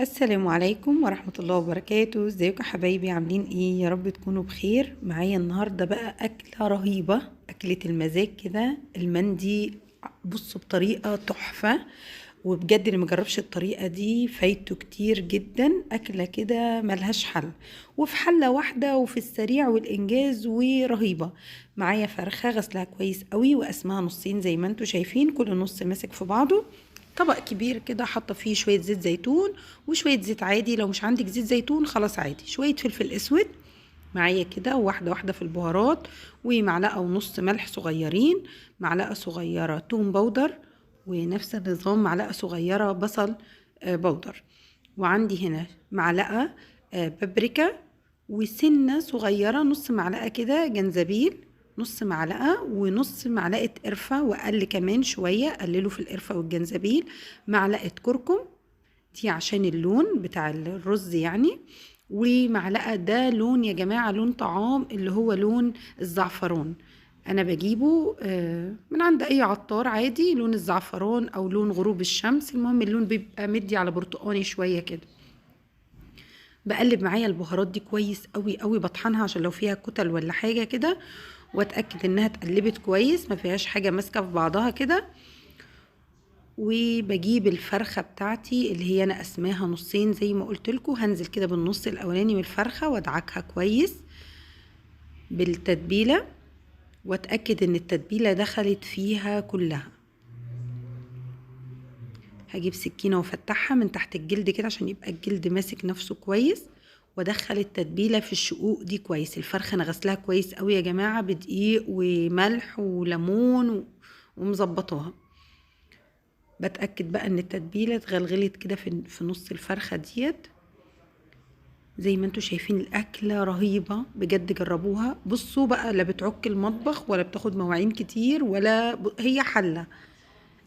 السلام عليكم ورحمة الله وبركاته. ازيكم يا حبايبي؟ عاملين ايه؟ يا رب تكونوا بخير. معايا النهاردة بقى أكلة رهيبة، أكلة المزاج كده، المندي. بصوا بطريقة تحفة، وبجد اللي مجربش الطريقة دي فايته كتير جدا. أكلة كده ملهاش حل، وفي حلة واحدة وفي السريع والإنجاز، ورهيبة. معايا فرخة غسلها كويس قوي وقسمها نصين زي ما انتوا شايفين، كل نص ماسك في بعضه. طبق كبير كده حاطه فيه شوية زيت زيتون وشوية زيت عادي، لو مش عندك زيت زيتون خلاص عادي، شوية فلفل اسود معايا كده، وواحدة واحدة في البهارات، ومعلقة ونص ملح صغيرين، معلقه صغيرة توم powder، ونفس النظام معلقه صغيرة بصل powder، وعندي هنا معلقه بابريكا، وسنة صغيرة نص معلقه كده جنزبيل، نص معلقة ونص معلقة قرفة، وأقل كمان شوية، قللوا في القرفة والجنزبيل، معلقة كركم دي عشان اللون بتاع الرز يعني، ومعلقة ده لون يا جماعة، لون طعام اللي هو لون الزعفران، أنا بجيبه من عند أي عطار عادي، لون الزعفران أو لون غروب الشمس، المهم اللون بيبقى مدي على برتقاني شوية كده. بقلب معايا البهارات دي كويس قوي قوي، بطحنها عشان لو فيها كتل ولا حاجة كده، واتاكد انها اتقلبت كويس ما فيهاش حاجة ماسكه في بعضها كده. وبجيب الفرخه بتاعتي اللي هي انا قسماها نصين زي ما قلت لكم، هنزل كده بالنص الاولاني من الفرخه وادعكها كويس بالتتبيله، واتاكد ان التتبيله دخلت فيها كلها. هجيب سكينة وافتحها من تحت الجلد كده عشان يبقى الجلد ماسك نفسه كويس، وادخل التتبيله في الشقوق دي كويس. الفرخه انا غسلها كويس قوي يا جماعة بدقيق وملح وليمون ومظبطاها. بتاكد بقى ان التتبيله اتغلغلت كده في نص الفرخه ديت. زي ما انتوا شايفين الاكلة رهيبة بجد، جربوها. بصوا بقى، لا بتعك المطبخ ولا بتاخد مواعين كتير ولا هي حله،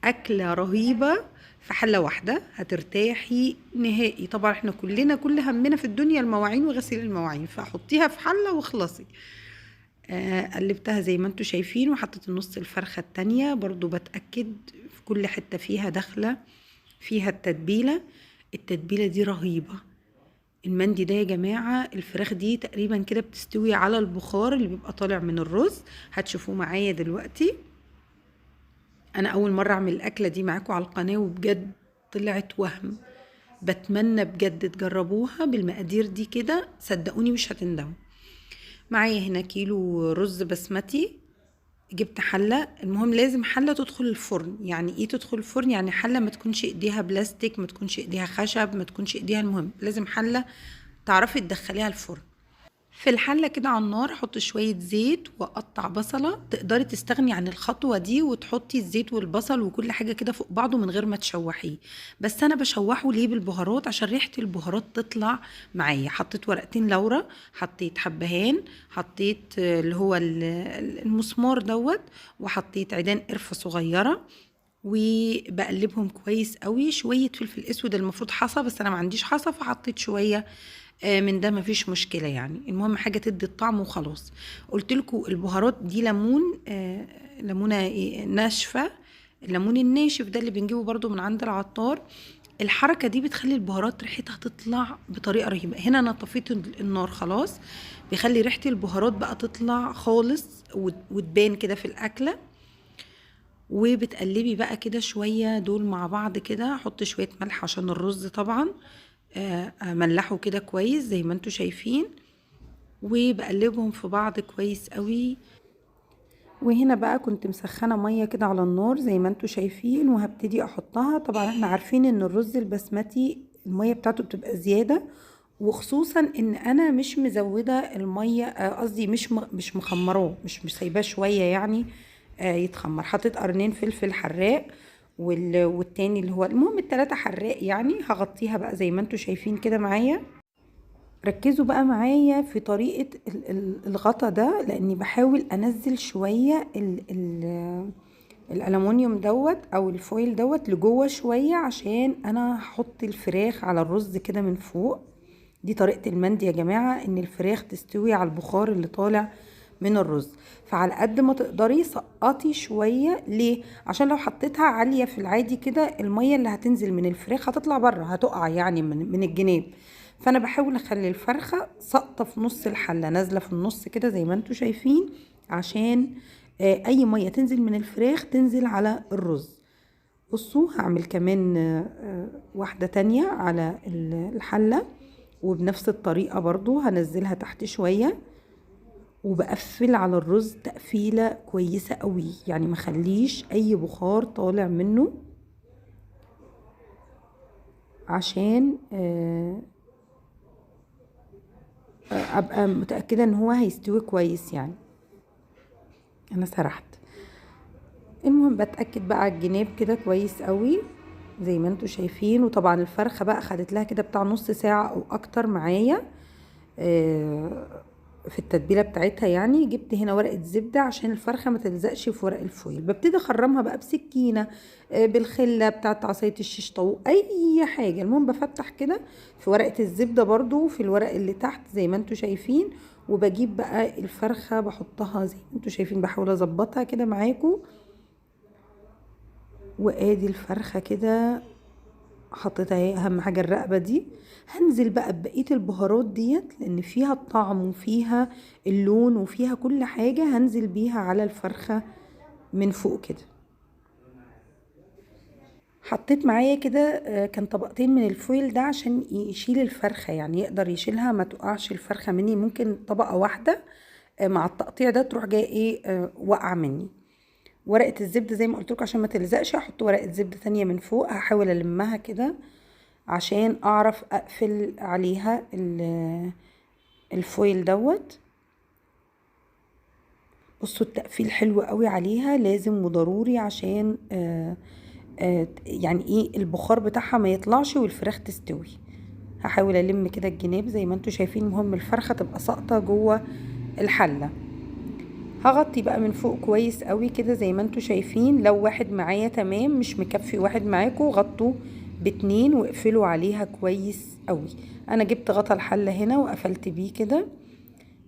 اكله رهيبة في حله واحدة، هترتاحي نهائي. طبعا احنا كلنا كل همنا في الدنيا المواعين وغسيل المواعين، فحطيها في حله واخلصي. قلبتها زي ما انتوا شايفين، وحطيت النص الفرخه التانية برضو، بتاكد في كل حتة فيها داخله فيها التتبيله. التتبيله دي رهيبة. المندي ده يا جماعة الفراخ دي تقريبا كده بتستوي على البخار اللي بيبقى طالع من الرز، هتشوفوه معايا دلوقتي. انا اول مرة اعمل الاكلة دي معاكم على القناة، وبجد طلعت وهم. بتمنى بجد تجربوها بالمقادير دي كده، صدقوني مش هتندموا. معايا هنا كيلو رز بسمتي، جبت حله، المهم لازم حله تدخل الفرن. يعني ايه تدخل الفرن؟ يعني حله ما تكونش ايديها بلاستيك، ما تكونش ايديها خشب، ما تكونش ايديها، المهم لازم حله تعرفي تدخليها الفرن. في الحلة كده على النار حط شوية زيت وقطع بصله، تقدري تستغني عن الخطوة دي وتحطي الزيت والبصل وكل حاجة كده فوق بعضه من غير ما تشوحيه، بس انا بشوحه ليه بالبهارات؟ عشان ريحه البهارات تطلع معايا. حطيت ورقتين لورا، حطيت حبهان، حطيت اللي هو المسمار دوت، وحطيت عيدان قرفه صغيرة، وبقلبهم كويس قوي. شوية فلفل اسود، المفروض حصى بس انا ما عنديش حصى فحطيت شوية من ده، مفيش مشكلة يعني، المهم حاجة تدي الطعم وخلاص. قلت لكم البهارات دي ليمون، ليمونه ناشفة، الليمون الناشف ده اللي بنجيبه برده من عند العطار. الحركة دي بتخلي البهارات ريحتها تطلع بطريقة رهيبة. هنا انا طفيت النار خلاص، بيخلي ريحه البهارات بقى تطلع خالص وتبان كده في الاكلة. وبتقلبي بقى كده شوية دول مع بعض كده. حط شوية ملح عشان الرز طبعا، املحه كده كويس زي ما انتوا شايفين، وبقلبهم في بعض كويس قوي. وهنا بقى كنت مسخنه مية كده على النار زي ما انتوا شايفين، وهبتدي احطها. طبعا احنا عارفين ان الرز البسمتي المية بتاعته بتبقى زيادة، وخصوصا ان انا مش مزوده المية، قصدي مش مخمراه، مش سايباه شوية يعني يتخمر. حطيت قرنين فلفل حراق والتاني اللي هو المهم التلاتة حراق يعني. هغطيها بقى زي ما انتوا شايفين كده معايا. ركزوا بقى معايا في طريقة الغطا ده، لاني بحاول انزل شوية الالومنيوم دوت او ال foil دوت لجوه شوية، عشان انا هحط الفراخ على الرز كده من فوق. دي طريقة المندي يا جماعة، ان الفراخ تستوي على البخار اللي طالع من الرز. فعلى قد ما تقدري سقطي شوية. ليه؟ عشان لو حطيتها عالية في العادي كده المية اللي هتنزل من الفراخ هتطلع بره، هتقع يعني من الجناب. فانا بحاول اخلي الفرخه ساقطه في نص الحلة، نازله في النص كده زي ما انتم شايفين، عشان اي مية تنزل من الفراخ تنزل على الرز. بصوا هعمل كمان واحدة تانية على الحلة، وبنفس الطريقة برضو هنزلها تحت شوية، وبقفل على الرز تقفيله كويسة قوي، يعني ما خليش اي بخار طالع منه، عشان ابقى متاكدة ان هو هيستوي كويس. يعني انا سرحت. المهم بتاكد بقى على الجناب كده كويس قوي زي ما انتم شايفين. وطبعا الفرخه بقى خدت لها كده بتاع نص ساعة او اكتر معايا في التتبيله بتاعتها. يعني جبت هنا ورقة زبدة عشان الفرخه ما تلزقش في ورق الفويل. ببتدي اخرمها بقى بسكينة، بالخله بتاعت عصاية الشيش طاووق، اي حاجة. المهم بفتح كده في ورقة الزبدة برضو في الورق اللي تحت زي ما انتم شايفين، وبجيب بقى الفرخه بحطها زي ما انتم شايفين، بحاول اظبطها كده معاكم. وادي الفرخه كده حطيتها اهي، اهم حاجة الرقبة دي. هنزل بقى ببقية البهارات ديت لان فيها الطعم وفيها اللون وفيها كل حاجة، هنزل بيها على الفرخه من فوق كده. حطيت معايا كده كان طبقتين من الفويل ده عشان يشيل الفرخه، يعني يقدر يشيلها ما تقعش الفرخه مني. ممكن طبقه واحدة مع التقطيع ده تروح جاية ايه واقعه مني. ورقة الزبدة زي ما قلت لكم عشان ما تلزقش هحط ورقة زبدة تانية من فوق، هحاول المها كده عشان اعرف اقفل عليها الفويل دوت. بصوا التقفيل حلو قوي عليها، لازم وضروري عشان يعني ايه البخار بتاعها ما يطلعش والفراخ تستوي. هحاول الم كده الجناب زي ما انتم شايفين. المهم الفرخه تبقى ساقطه جوه الحلة. هغطي بقى من فوق كويس قوي كده زي ما انتم شايفين. لو واحد معايا تمام، مش مكفي واحد معاكم غطوه باتنين واقفلوا عليها كويس قوي. انا جبت غطا الحلة هنا وقفلت بيه كده،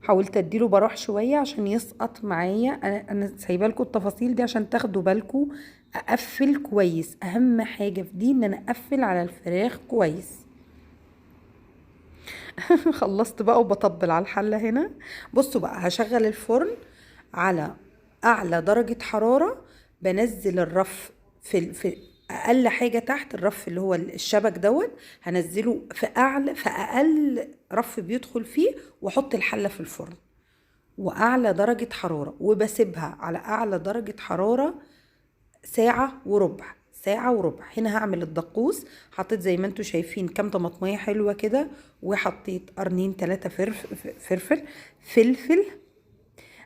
حاولت اديله براح شوية عشان يسقط معايا. انا سايبه لكم التفاصيل دي عشان تاخدوا بالكم. اقفل كويس، اهم حاجة في دي ان انا اقفل على الفراخ كويس. خلصت بقى وبطبل على الحلة هنا. بصوا بقى هشغل الفرن على اعلى درجة حرارة، بنزل الرف في اقل حاجة تحت الرف اللي هو الشبك دوت، هنزله في اعلى في اقل رف بيدخل فيه، واحط الحلة في الفرن واعلى درجة حرارة، وبسيبها على اعلى درجة حرارة ساعة وربع. ساعة وربع. هنا هعمل الدقوس. حطيت زي ما انتم شايفين كام طماطمية حلوة كده، وحطيت قرنين 3 فلفل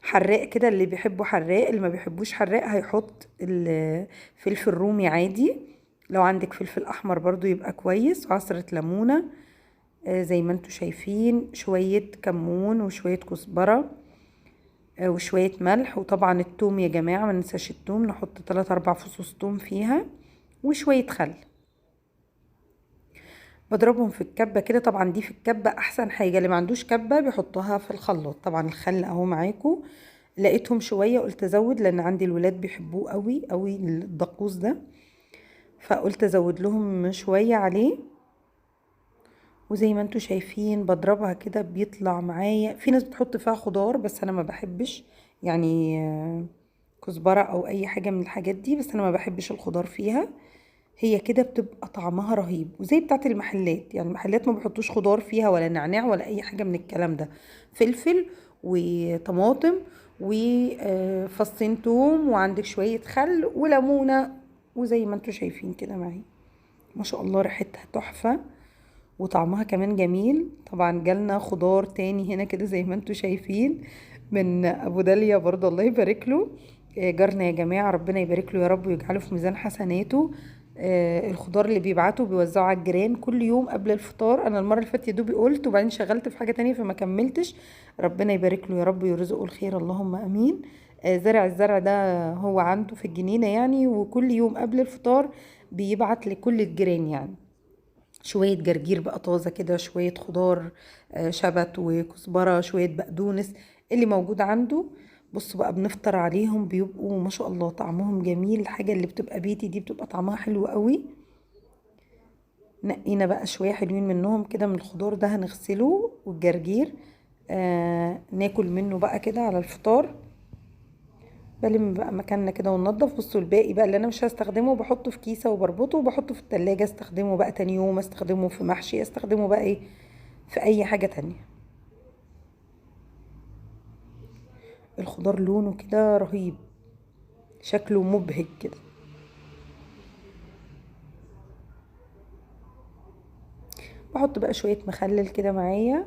حراق كده، اللي بيحبوا حراق، اللي ما بيحبوش حراق هيحط الفلفل رومي عادي، لو عندك فلفل احمر برضو يبقى كويس، وعصرة ليمونة زي ما انتم شايفين، شوية كمون وشوية كزبرة وشوية ملح، وطبعا التوم يا جماعة ما ننساش التوم، نحط 3-4 فصوص توم فيها، وشوية خل. بضربهم في الكبة كده. طبعا دي في الكبة احسن حاجة، اللي ما عندوش كبة بيحطها في الخلاط. طبعا الخل اهو معاكم، لقيتهم شوية قلت ازود لان عندي الولاد بيحبوه قوي قوي الدقوس ده، فقلت ازود لهم شوية عليه. وزي ما انتم شايفين بضربها كده بيطلع معايا. في ناس بتحط فيها خضار بس انا ما بحبش، يعني كزبرة او اي حاجة من الحاجات دي، بس انا ما بحبش الخضار فيها. هي كده بتبقى طعمها رهيب وزي بتاعت المحلات، يعني المحلات ما بيحطوش خضار فيها ولا نعناع ولا اي حاجة من الكلام ده، فلفل وطماطم وفصين توم وعندك شوية خل وليمونه، وزي ما انتم شايفين كده معايا ما شاء الله ريحتها تحفة وطعمها كمان جميل. طبعا جالنا خضار تاني هنا كده زي ما انتم شايفين من ابو داليا برضه، الله يبارك له، جارنا يا جماعة، ربنا يبارك له يا رب ويجعله في ميزان حسناته. الخضار اللي بيبعته بيوزعه على الجيران كل يوم قبل الفطار. انا المرة اللي فاتت يا دوبي قلت وبعدين شغلت في حاجة تانية فما كملتش. ربنا يبارك له يا رب ويرزقه الخير، اللهم امين. زرع الزرع ده هو عنده في الجنينة يعني، وكل يوم قبل الفطار بيبعت لكل الجيران يعني شوية جرجير بقى طازة كده، شوية خضار، شبت وكزبره، شوية بقدونس، اللي موجود عنده. بصوا بقى بنفطر عليهم، بيبقوا ما شاء الله طعمهم جميل. الحاجة اللي بتبقى بيتي دي بتبقى طعمها حلو قوي. نقينا بقى شوية حلوين منهم كده من الخضار ده، هنغسله، والجرجير ناكل منه بقى كده على الفطار. بلم بقى مكاننا كده وننضف. بصوا الباقي بقى اللي انا مش هستخدمه بحطه في كيسه وبربطه وبحطه في التلاجة، استخدمه بقى تاني يوم، استخدمه في محشي، استخدمه بقى ايه في اي حاجة تانية. الخضار لونه كده رهيب، شكله مبهج كده. بحط بقى شوية مخلل كده معايا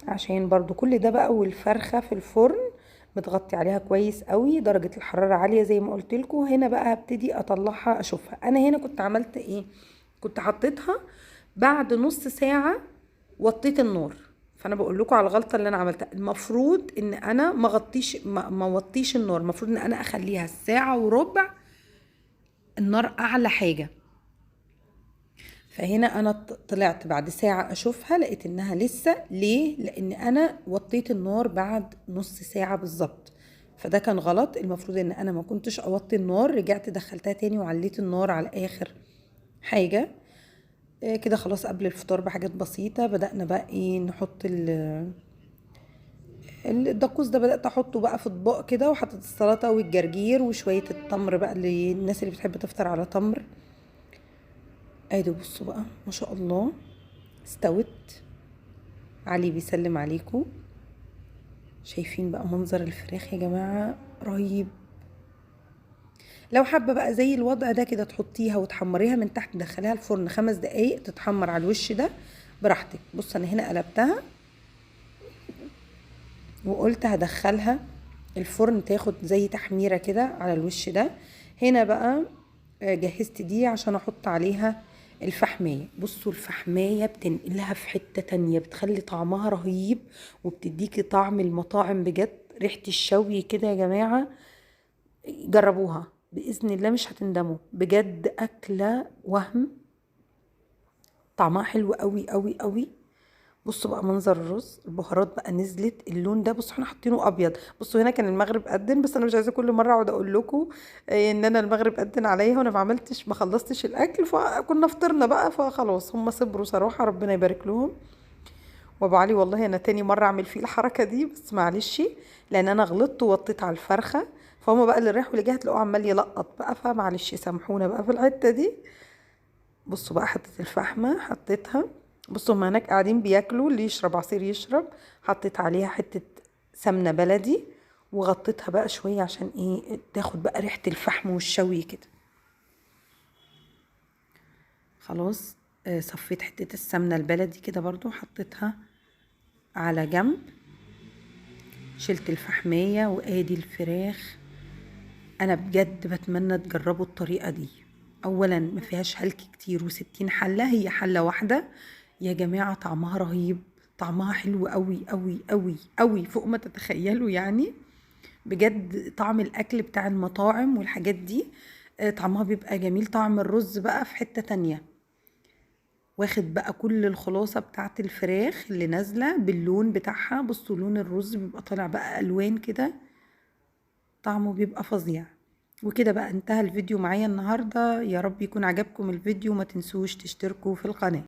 عشان برضو كل ده بقى. والفرخة في الفرن متغطي عليها كويس قوي، درجة الحرارة عالية زي ما قلت لكم. هنا بقى هبتدي اطلعها اشوفها. انا هنا كنت عملت ايه، كنت حطيتها بعد نص ساعة وطيت النار. فانا بقول لكم على الغلطة اللي انا عملتها. المفروض ان انا ما غطيش، ما وطيش النار، المفروض ان انا اخليها ساعة وربع النار اعلى حاجة. فهنا انا طلعت بعد ساعة اشوفها، لقيت انها لسه. ليه؟ لان انا وطيت النار بعد نص ساعة بالظبط، فده كان غلط. المفروض ان انا ما كنتش اوطي النار، رجعت دخلتها تاني وعليت النار على اخر حاجة. كده خلاص قبل الفطار بحاجات بسيطة. بدأنا بقى ايه نحط الدقوس ده، بدأت احطه بقى في اطباق كده، وحطيت السلطة والجرجير وشوية التمر بقى للناس اللي بتحب تفطر على تمر. ادي بصوا بقى ما شاء الله استوت. علي بيسلم عليكم. شايفين بقى منظر الفراخ يا جماعة رهيب. لو حابة بقى زي الوضع ده كده تحطيها وتحمريها من تحت، تدخليها الفرن 5 دقايق تتحمر على الوش ده براحتك. بص انا هنا قلبتها وقلت هدخلها الفرن تاخد زي تحميرة كده على الوش ده. هنا بقى جهزت دي عشان احط عليها الفحمية. بصوا الفحمية بتنقلها في حتة تانية، بتخلي طعمها رهيب وبتديكي طعم المطاعم بجد. ريحة الشوي كده يا جماعة، جربوها بإذن الله مش هتندموا بجد. أكلة وهم، طعمها حلو قوي قوي قوي. بصوا بقى منظر الرز، البهارات بقى نزلت، اللون ده بصوا احنا حاطينه ابيض. بصوا هنا كان المغرب قدن، بس انا مش عايزه كل مرة اقعد اقول لكم ان انا المغرب قدن عليا وانا ما عملتش، ما خلصتش الاكل، فكنا فطرنا بقى، فخلاص هم صبروا صراحة، ربنا يبارك لهم. وابو علي والله انا تاني مرة اعمل فيه الحركة دي، بس معلش لان انا غلطت ووطيت على الفرخه، فهم بقى اللي رايح واللي جاي هتلاقوه عمال يلقط بقى، فمعلش سامحونا بقى في الحتة دي. بصوا بقى حطيت الفحمه، حطيتها. بصوا هما هناك قاعدين بياكلوا، اللي يشرب عصير يشرب. حطيت عليها حتة سمنة بلدي وغطيتها بقى شوية عشان ايه تاخد بقى ريحة الفحم والشوي كده. خلاص صفيت حتة السمنة البلدي كده برضو، حطيتها على جنب، شلت الفحمية. وادي الفراخ. انا بجد بتمنى تجربوا الطريقة دي. اولا ما فيهاش هلك كتير، و60 حلة، هي حلة واحدة يا جماعة. طعمها رهيب، طعمها حلو قوي قوي قوي قوي فوق ما تتخيلوا يعني. بجد طعم الاكل بتاع المطاعم والحاجات دي طعمها بيبقى جميل. طعم الرز بقى في حتة تانية، واخد بقى كل الخلاصة بتاعت الفراخ اللي نازلة باللون بتاعها. بصوا لون الرز بيبقى طالع بقى الوان كده، طعمه بيبقى فظيع. وكده بقى انتهى الفيديو معايا النهاردة. يا رب يكون عجبكم الفيديو، ما تنسوش تشتركوا في القناة.